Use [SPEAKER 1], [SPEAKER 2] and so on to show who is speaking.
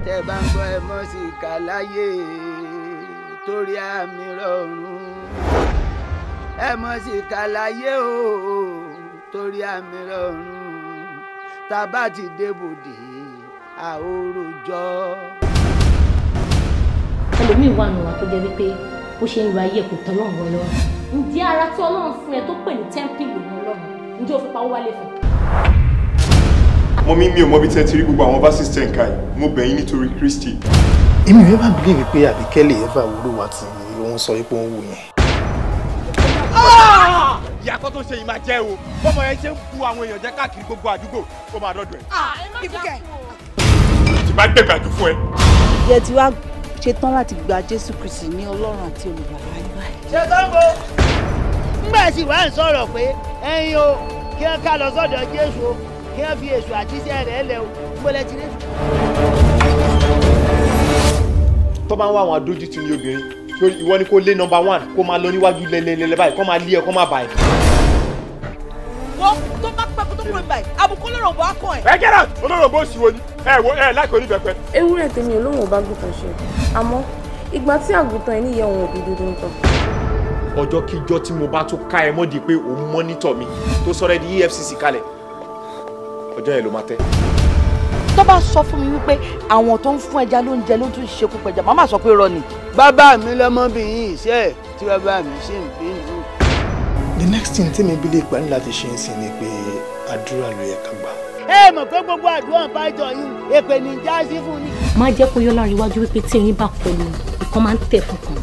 [SPEAKER 1] Tẹ́ bá ń gbọ́ ẹ mọ́ sí ìkà láyé torí àmì rọrùn. Ẹ mọ́ sí ìkà láyé o torí àmì rọrùn. Tá a bá ti débòde àórojọ́.
[SPEAKER 2] Ẹlòmíì wà nù wá tó jẹ́ wípé bó ṣe ń lo ayé kò tọ́ lọ́run Ọlọ́run. Ǹjẹ́ ara tí Ọlọ́run fún ẹ tó pè ní tẹ́ḿpìlì òun Ọlọ́run, ǹjẹ́ o fi pawó wálé fún?
[SPEAKER 3] Mọ́mí mi ò mọ bí tẹ́ ti rí gbogbo àwọn verses ten ká yìí, mo bẹ̀ yín nítorí Kristi.
[SPEAKER 4] Èmi ò ever believe pé Àbíkẹ́ lè ever wúlò wá tí òun sọ pé òun wù yẹn.
[SPEAKER 3] Ìyàtọ̀ tó ṣe yìí máa jẹ́ o, bọ́mọ yẹn ṣe ń bu àwọn èèyàn jẹ́ káàkiri gbogbo àdúgbò, ó máa dọ́dọ̀ ẹ̀. Tí bá gbẹ̀gbàjú fún ẹ.
[SPEAKER 5] Ìjẹ́ tí wàá ṣetán láti gba Jésù Kristi ní Ọlọ́run àti Olùgbàlà yín báyìí.
[SPEAKER 1] Ṣetán bo ńgbà tí wàá ń sọ̀rọ̀ pé ẹ̀yin o kí wọ́n ká lọ sọ́dọ̀ Jésù o kí wọ́n fi èṣù àtisẹ́ rẹ̀ lẹ̀ o gbọ́dọ̀ ti rí.
[SPEAKER 3] Tó bá ń wá àwọn adójútì ní obìnrin sórí ìwọ ni kó lé nọ́mbà 1 kó máa lọ níwájú lẹ́lẹ́lẹ́lẹ́ báyìí kó máa lé ẹ kó máa bà ẹ́.
[SPEAKER 5] Wọ́n tó bá pẹ́ kó tó kúrò báyìí àbùkù olóròǹbó á kàn ẹ́.
[SPEAKER 3] Ẹ get out olóròǹbó sì wo ni ẹ wo ẹ láìkó oníbẹ̀pẹ.
[SPEAKER 6] Ewúrẹ́ tèmi ò lóun ò bá gùtàn ṣe àmọ́ ìgbà tí àgùntàn ẹ̀ níyẹn òun òbí dúdú ń tàn.
[SPEAKER 3] Ọjọ́ kíjọ́ tí mo bá tún ká ẹ mọ́di pé òun mọ́nítọ̀ mi tó sọ̀rọ̀ ẹ di EFCC kalẹ̀ ọjọ́ yẹn ló máa tẹ́.
[SPEAKER 5] Tó bá sọ fún mi wípé àwọn tó ń fún ẹja lóúnjẹ ló tún ṣekú pẹja màmá sọ pé irọ́ ni.
[SPEAKER 1] Bàbá mi lọmọbìnrin iṣẹ́ tí bàbá mi sì ń bínú.
[SPEAKER 4] The next thing tí mi bí lè pa ní láti ṣe ń sìn ni pé àdúrà ló yẹ ká gbà.
[SPEAKER 1] Ẹ mọ̀ pé gbogbo àdúrà pàjọ yìí èpè ní já sí fún ni.
[SPEAKER 2] Má jẹ́ kó yọ lára iwájú wípé tí erin bá kọlu ìkan máa ń tẹ̀ fún kan.